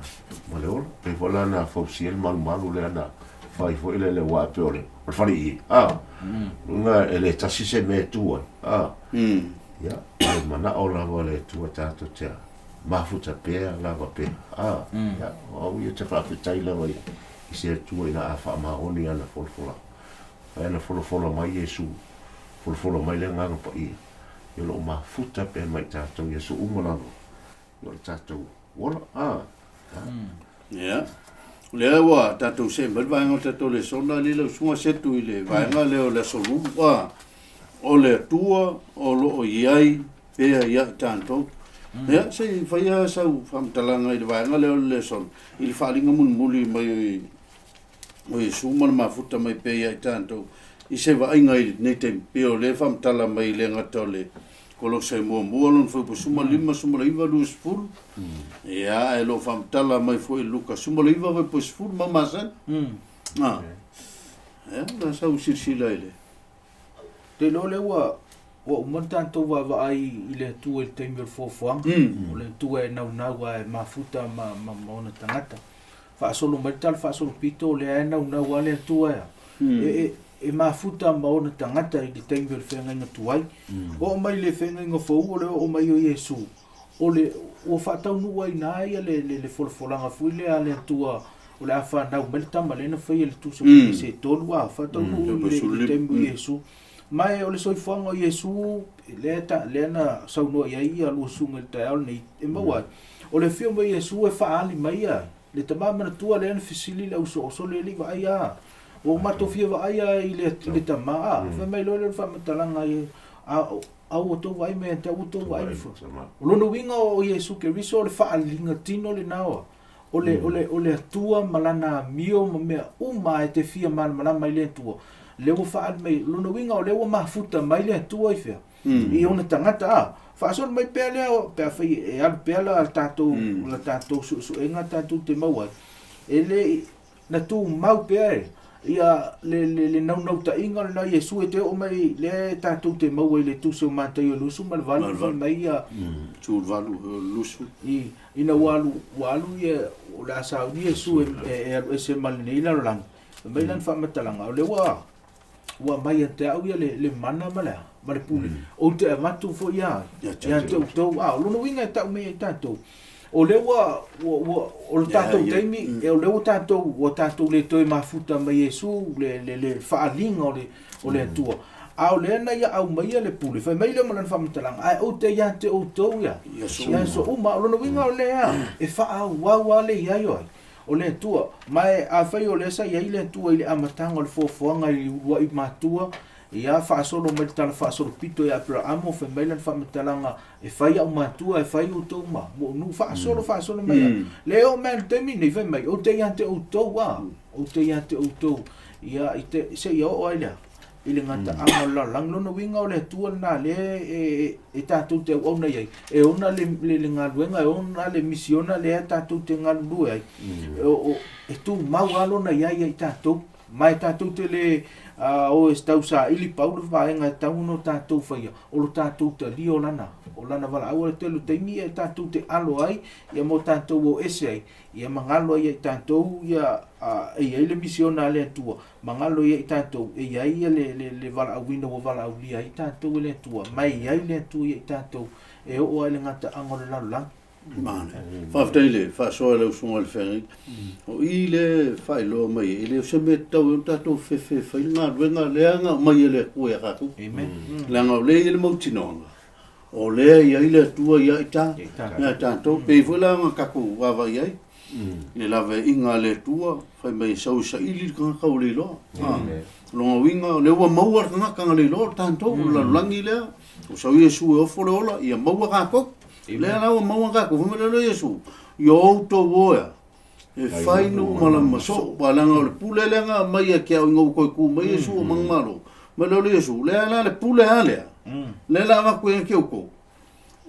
Ma le ola. Pei foi la na fausia le malumalu lea na fai foi le le ua pe o le o le fale ie. A. Luga e le tasi se mea e tu ai. A. Ia, o le manao lava o le Atua tatou te mafuta pea lava pea. A. Ia, o au ia te faafetai lava i i se Atua ina a faamaoni ana folafola. Fai ana folafola mai Iesu, folafola mai le Agaga Paia, ia o lo o mafuta pea mai tatou i aso uma lava. Ia o le tatou ola. A. Ia. O lea ua tatou see mai le vaega o le tatou lesona alii lau susuga Setu i le vaega lea o le Aso Lua, o le Atua o lo o i ai pea ia i tatou. Ia, se i faia sau faamatalaga i le vaega lea o le lesona, i le faaaliga mulimuli mai o Iesu ma le mafuta mai pea ia i tatou i se vaaiga i lenei taimi, pei o lea e faamatala mai e le gata o le Kolosai muamua lona fuaiupu 15, 19, 20, ia, ae lo o faamatala mai foi i Luka 19, fuaiupu 10 ma masani. Ah. Ia, o le a sau silasila i le... Te iloa lea ua ua uma le tatou vaavaai i le Atua i le taimi o le foafoaga. O le Atua e naunau lava e mafuta ma, ma, ma ona tagata. Faasolo mai le tala faasolopito, o lea e naunau lava le Atua e, e, e, e mafuta ma ona tagata i le taimi o le feagaiga tuai. Oo mai le feagaiga fou, o le oo mai o Iesu, o le, ua faataunuu ai i ina ia le, le, le folafolaga foi lea a le Atua o le a fanau mai le tama lea na faia i le tusa mm. se tolu a faataunuu mm. i le, le taimi o Iesu. Ma e o le soifuaga o Iesu, lea, ta, lea na saunoa i ai ia lua susuga i le taeao lenei, e maua ai. O le afio mai o Iesu e faaali mai ia le tama manatua lea na fesili le ausoosole le alii vaai a. Ua matou fia vaai a i le, i le tama a. Fai mai loa lea o le faamatalaga i A a ua outou vaai mai ia te au, ua outou vaai mai. O lona uiga o Iesu Keriso o le faaaliga tino lena o o le, o le, o le Atua ma Lana amio ma mea uma e te fia malamalama i le Atua. Lea ua faaali mai, o lona uiga o lea ua mafuta mai le Atua i fea? I ona tagata, a. Faasolo mai pea lea, pe afai e alu pea la tatou, la tatou suesuega tatou te maua ai, e le i, na tumau pea e ia le, le, le naunautaiga lena Iesu e te oo mai lea tatou te maua i le tusi o Mataio 28, fai mai ia 18, 20. I, ina ua alu, ua alu ia, o le a sauni Iesu e, e, e alu ese ma lenei lalolagi. Fai mai lana faamatalaga, o lea ua, ua aumai ia te au ia le, le mana ma le, ma le pule. Ou te avatu foi ia, ia te outou. A, o lona uiga e tau mai ai tatou, o lea ua, ua, ua o le tatou taimi, e o lea ua tatou, ua tatou le toe mafuta mai Iesu le, le, le faaaliga o le, o le Atua. A o lea na ia aumaia le pule, fai mai lea ma lana faamatalaga, ae ou te ia te outou ia, i aso uma. O lona uiga o lea e faaauau lava le i ai o ai? O le Atua. Ma e afai o lea sa i ai le Atua i le amataga o le foafoaga i le uluai matua, ia faasolo mai le tala faasolopito ia Aperaamo, fai mai lana faamatalaga, E fai au matua, e fai outou ma moonuu, faasolo, faasolo mai lava. Le oo mai lava i le taimi lenei, fai mai, Ou te ia te outou, a, ou te ia te outou, ia, i te, seia oo ai lea i le gataaga o le lalolagi. Lona uiga o le Atua lena lea e, e, e tatou te auauna i ai, e ona le, le, le galuega, e ona le misiona lea tatou te galulue ai, o, o, e tumau lava lona i ai ia i tatou. Ma e tatou te le o e tau saili pau le vaega e tatau ona tatou faia, o lo tatou talia o lana, o lana valaau. O le tele o taimi e tatou te alo ai ia mo tatou o ese ai, ia magalo ai ia i tatou ia e i ai le misiona a le Atua, magalo ai ia i tatou e i ai ia le, le, le valaauina ua valaaulia ai tatou e le Atua, ma e i ai le Atua ia i tatou e oo ai le gataaga o le lalolagi. Faafetai i le faasoa i lau Susuga i le Feagaiga. O i lea e faailoa mai ai, e le o se mea tatau ai ona tatou fefe e fai le galuega lea na aumai e le Atua ia tatou. Leaga o lea e i ai le mautinoaga, o lea e i ai le Atua ia i ia tatou. Pei foi la ona tatou vaavaai ai i le laveaiga a le Atua, fai mai e sau e saili le tagata ua le iloa. Lona uiga, o lea ua maua le tagata na le iloa, o tatou, o le lalolagi lea, ua sau Iesu e ofo le ola, ia maua tatou. Lea la ua maua tatou, fai mai lea o Iesu, ia outou o ea, e fai nuu ma lama soo, aua leaga o le pule lea na aumai ia te au ina ua toe tu mai Iesu o manumalo. Fai mai lea o Iesu, lea la le pule lava lea, lea la avatu ai ia te outou,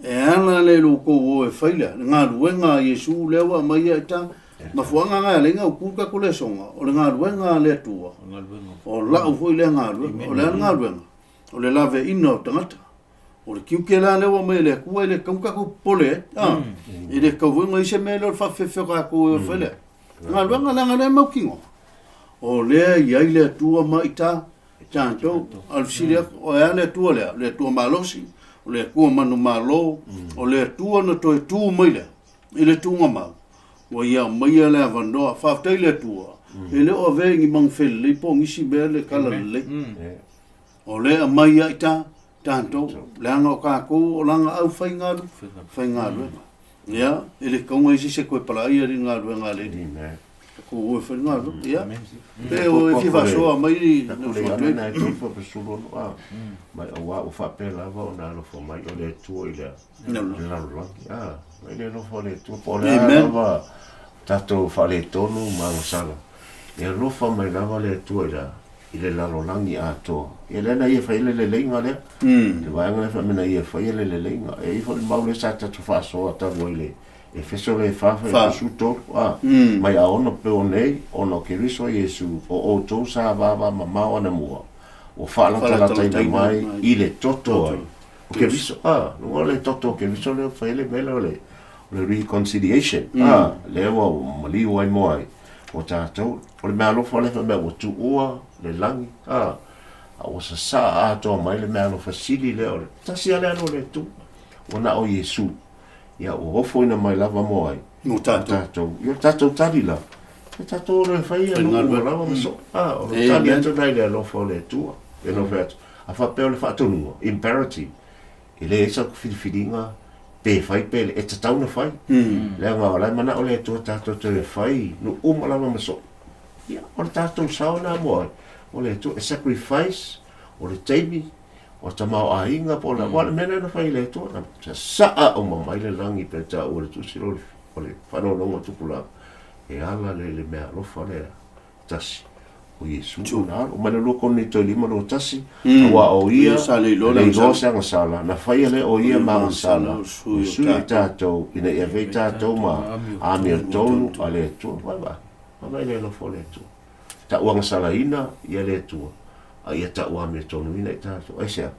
e ala lea i lo outou o e fai lea, le galuega a Iesu lea ua aumai ia ita, mafuaaga na e ala ai ona utu le tatou lesona, o le galuega a le Atua, o lau foi lea galuega, o le a le galuega? O le laveaiina o tagata. O le tiute la lea ua aumai e le Atua e le tatau ona tatou popole ai. A, e le tatau foi ona i ai se mea lea o le faafefefe o tatou e fai lea. Galuega leaga lea e mautinoa. O lea e i ai le Atua ma ita tatou. A o le fesili atu, o le a le Atua lea? O le Atua malosi, o le Atua manumalo, o le Atua na toe tu mai lea i le tuuga mau. Ua ia aumaia le avanoa. Faafetai i le Atua, e le o avea i ni manufelelei po o nisi mea le talalelei. O lea e aumai ia ita tatou, leaga o tatou o lana au faigaluega. Ia, e le tatau ona i ai se isi e toe palaia le galuega a le Alii. Tatou o e fai le galuega. Ia, pe o e fia faasoa mai le uso atu ai. Mai aua ua faapea lava ona alofa mai o le Atua i le lalolagi. A, mai le alofa o le Atua, po o le a lava tatou faaletonu ma agasala, e alofa mai lava le Atua i le i le lalolagi atoa. Ia lea na ia fai ai le leleiga lea. Le vaega lea fai mai na ia faia le leleiga. E i ai foi le mau lea sa tatou faasoa talu ai le Efeso lea e 4 fai 13, a, mai a ono pe o nei, ona o Keriso Iesu, o outou sa vava mamao anamua, ua faalatalataina mai i le toto ai o Keriso. A, luga o le toto o Keriso lea ua fai ai le mea lea o le reconciliation, a, lea ua maliu ai mo ai, o tatou. O le meaalofa lea fai mai ua tuua le lagi, a, a ua sasaa atoa mai le meaalofa sili lea o le tasi lava le alo o le Atua, ua na o Iesu. Ia, ua ofoina mai lava mo ai? Mo tatou. Mo tatou. Ia, o le tatou tali la, e tatou o loa e fai ia nuu ua lava ma soo. A, o le tali atu lena i le alofa o le Atua. E no fai atu, a faapea o le faatonuga, imperative, E leai sau filifiliga pe fai pe le, e tatau ona fai. Leaga o la e manao le Atua tatou te fai nuu uma lava ma soo. Ia, o le tatou sao lena mo ai? Mo le Atua. E sacrifice, o le taimi, O tamaoaiga po o le a, aua o le mea lea na fai e le Atua, na sasaa uma mai le lagi pe taua i le tusi o le faanoanoga o tupulaga, e ala lea i le meaalofa lea tasi o Iesu lona alo. Mai le 2 Korinito 5 21, aua o ia sa le iloa le iloa se agasala, na faia lea o ia ma agasala, o sui o tatou, ina ia avea i tatou ma amiotonu a le Atua. Vaai, vaai le alofa o le Atua. Tau agasalaina ia le Atua, a ia tau amiotonuina i tatou. Aisea?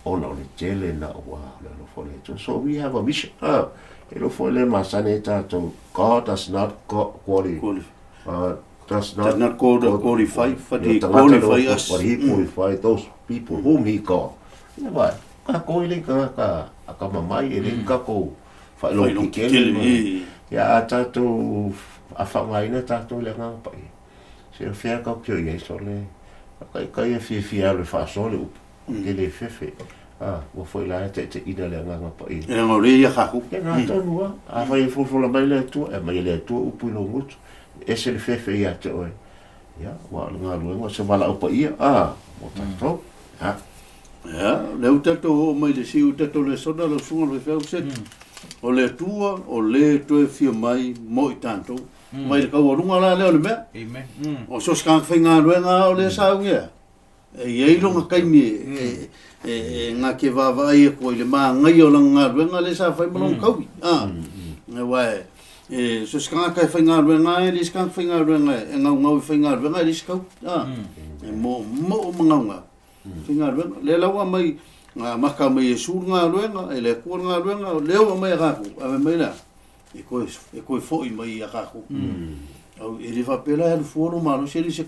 Ona o le tele na ua le alofa o le Atua. So we have a mission. Ah, e le foi le masani ai tatou. God does not qualify. Does not, does not qualify, but he qualify us. But he qualify those people whom he called. Ia vai, ka ko ile ka ka ka mamai ele ka ko whailongikele. Ia a tatou a whangaina tatou le ngā pai. Se o whia kau kio i ai sole. Kai kai e whia whia le whasoa le upu. Ke le fefe. A, ua foi la e te te ina le anganga pa i. E ngā re ia kaku. E ngā tonu a. A whai e fulfula mai le atua, e mai le atua upu i lo ngutu. E se le fefe ia te oe. Ia, ua le ngā luenga, se wala upa ia, a, mo tātou. Ha. Ia, le u tatou oo mai le siu tatou le sona lau susuga le faifeau set. O le Atua o le toe fia mai mo i tatou. Mai le kaualuga la lea o le mea. Amen. O so o se tagata faigaluega o lea sa augia. E i ai lona taimi e e e ke vaavaai atu ai i le magaia o lana galuega lea sa fai ma lona taui. A, aua e e so o se tagata e faigaluega ai, e leai se tagata faigaluega e gaugau e faigaluega e leai se taui. A, e moomoo ma gaugau faigaluega. Lea la ua aumai na amata mai e Iesu le galuega, e le Atua le galuega, o lea ua aumai e tatou, ae fai mai le a? E toe, e toe foi mai ia tatou. Au, e le faapea la e alu fua lou malosi e le se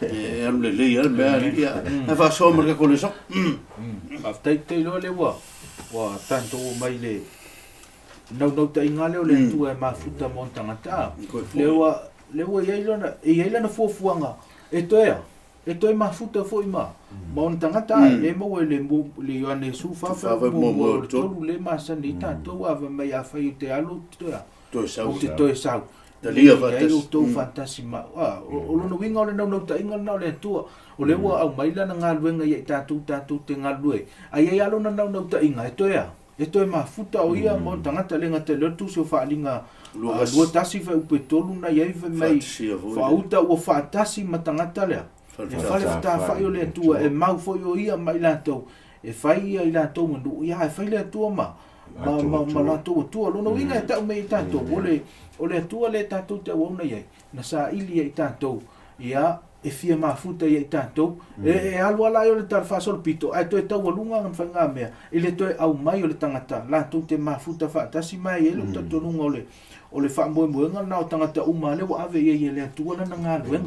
e alu lelei lava le mea alii ia. Ae faasoa ma le tatou lesona. Faafetai te iloa lea ua ua tatou oo mai i le naunautaiga lea o le Atua e mafuta mo ona tagata. Lea ua lea ua i ai lona e i ai lana fuafuaga e toe a? E toe mafuta foi ma ma ona tagata a e le maua i le le Ioane 14 muamua o le 3 le masani ai tatou a fai mai afai ou te alu ou te toe a? Toe sau. Ou te toe sau. Talia faatasi. Ai outou faatasi ma au. A, o lona uiga o le naunautaiga lena o le Atua. O lea ua aumai lana galuega ia i tatou, tatou te galulue ai. A i ai lava lona naunautaiga e toe a? E toe mafuta o ia ma ona tagata, le gata i lea o le tusi o Faaaliga 21 fuaiupu e 3 na i ai fai mai, Faauta ua faatasi ma tagata lea, le fale fetafai o le Atua, e mau foi o ia ma i latou, e fai ia i latou ma nuu, ia e fai le Atua ma, ma, ma, ma latou Atua. O lona uiga e tau mai e tatou, o le, o le Atua lea tatou te auauna i ai, na saili ia i tatou, ia, e fia mafuta ia i tatou, e, e alu ala ai o le tala faasolopito, ae toe taualuga ana faigamea i le toe aumai o le tagata latou te mafuta faatasi ma e i ai lou talitonuga o le, o le faamoemoega lena o tagata uma lea ua ave i ai e le Atua lana galuega.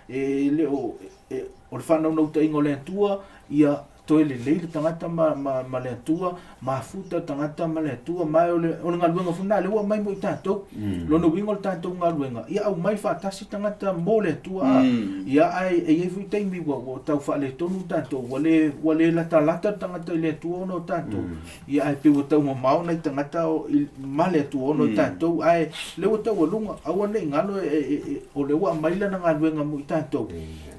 E le o, e, o le faanaunautaiga o le Atua, ia Toe lelei le tagata ma, ma, ma le Atua, mafuta le tagata ma le Atua, ma o le, o le galuega foi lena lea ua aumai mo i tatou. Lona uiga o le tatou galuega, ia aumai faatasi tagata mo le Atua, a, ia ae e i ai foi taimi ua, ua tau faaletonu tatou, ua le, ua le latalata le tagata i le Atua ona o tatou, ia ae pei ua tau mamao nai tagata o, i, ma le Atua ona o tatou, ae lea ua taualuga, aua ne i galo e, e, e, o lea ua aumai lana galuega mo i tatou,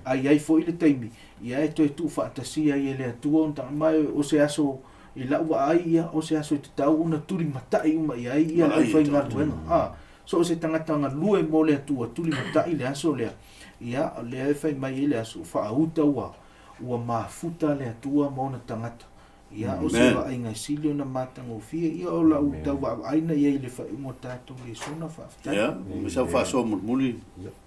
ae i ai foi le taimi Ia e toe tuufaatasia ai e le Atua ona tagata, ma o se aso i lau vaai ia, o se aso e tatau ona tulimatai uma i ai ia le aufaigaluega. A, so o se tagata galue mo le Atua, tulimatai le aso lea. Ia, o lea e fai mai ai le aso, faauta ua, ua mafuta le Atua ma ona tagata. Ia, o se vaaiga e sili ona matagofie, ia o lau tau vaavaaina i ai i le faaiuga o tatou lesona, faafetai. Ia, ma sau faasoa mulimuli,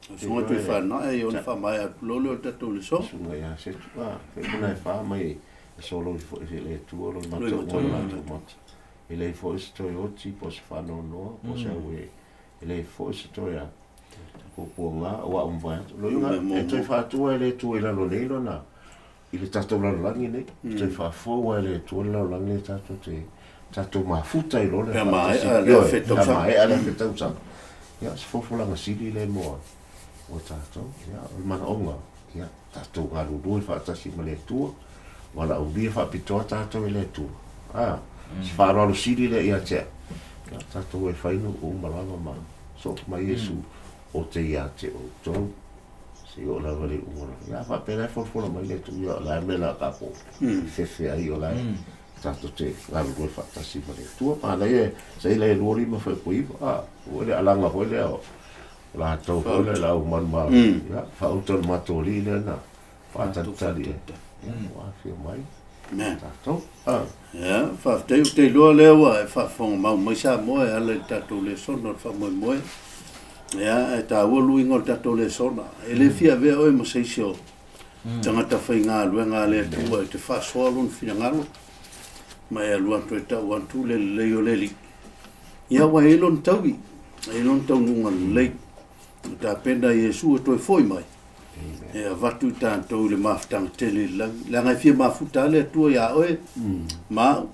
susuga toe whanae i ona whaamaea atu loa lea o le tatou lesona. Susuga ia Setu, a, fai mona e wha mai e solo i fo i le Atua lo mata o le latou mata. E leai foi se toe oti po o se faanoanoa po o se au e e leai foi se toe a puapuaga ua au mavae atu. Loiga e toe faatua e le Atua i lalo nei lona i le tatou lalolagi nei, mm. toe faafou ai le Atua le lalolagi nei tatou te tatou mafuta i loa le Pea maea le afe tausaga. Maea le afe tausaga. Ia, se fofolaga sili le mo o tatou. Ia, o le manaoga, ia, tatou galulue faatasi ma le Atua, valaaulia faapitoa tatou e le Atua. Ah, se faaaloalo sili lea ia te au. Ia, tatou e fai nu'u uma lava ma so mai Iesu o te ia te outou. Seia oo lava i le iuga o le. Ia a faapea la e folafola mai le Atua, ia o le a le mea o le a tatou fefe ai, o la e tatou te galulue faatasi ma le Atua. Manaia saila e 25 fuaiupu 9, a, ua le alaga foi lea o latou foi lea le au manumalo, ia, faauta i le matou alii lea na faatalitali ai, ia, ua afio mai tatou. Ia, faafetai, ou te iloa lea ua e faafofoga mau mai Samoa e ala i le tatou lesona o le faamoemoe. Ia, ae taua luiga o le tatou lesona. E le fia avea oe ma se isi o tagata faigaluega a le Atua e te faasoa lona finagalo ma e alu atu e tau atu le lelei o le Alii. Ia, aua e i ai lona taui, e i ai lona taunuuga lelei. Ua tapena Iesu e toe foi mai e avatu i tatou i le mafutaga tele i le lagi. Leaga e fia mafuta lava le Atua ia oe ma au.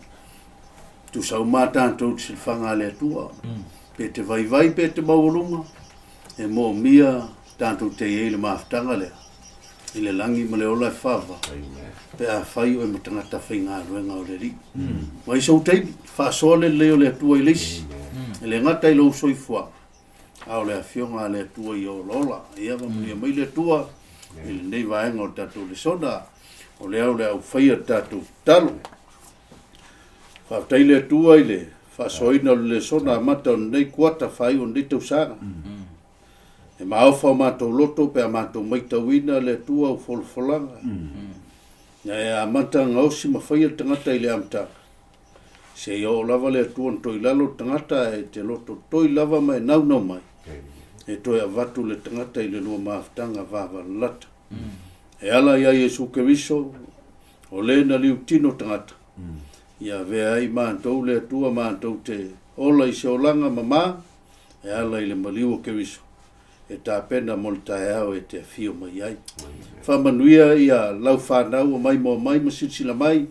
Tusa uma lava tatou i le silafaga a le Atua. Pe te vaivai pe te maualuga, e moomia tatou te i ai i le mafutaga lea i le lagi ma le ola e fava pe afai oe ma tagata faigaluega o le Alii. Mai sou taimi, faasoa le lelei o le Atua i le isi, e le gata i lou soifuaga, a o le Afioga a le Atua ia olaola. Ia faamanuia mai le Atua i lenei vaega o le tatou lesona, o lea o le a ou faia le tatou tatalo. Faafetai le Atua i le faasoaina o le lesona amata o lenei kuata faaiu o lenei tausaga. E maofa o matou loto pe a matou matauina le Atua au folafolaga. Ia e amata gaosi ma faia le tagata i le amataga. Seia oo lava le Atua na toi lalo le tagata e te loto toi lava ma e naunau mai, e toe avatu le tagata i le lua mafutaga vavalata. E ala ia Iesu Keriso, o le na liutino tagata, ia avea ai matou le Atua matou te ola i se olaga mama, e ala i le maliu o Keriso, e tapena mo le taeao e te afio mai ai. Faamanuia ia lau fanau o maimoa mai ma silasila mai,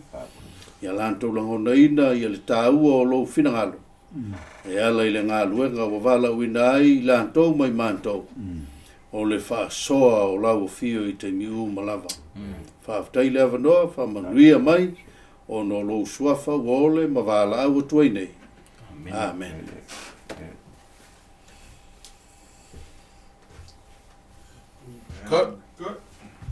ia latou lagonaina ia le taua o lou finagalo, e ala i le galuega ua valaauina ai i latou ma i matou, o le faasoa o lau afio i taimi uma lava. Faafetai le avanoa, faamanuia mai ona o lou suafa ua ole ma valaau atu ai nei. Amene. Cut.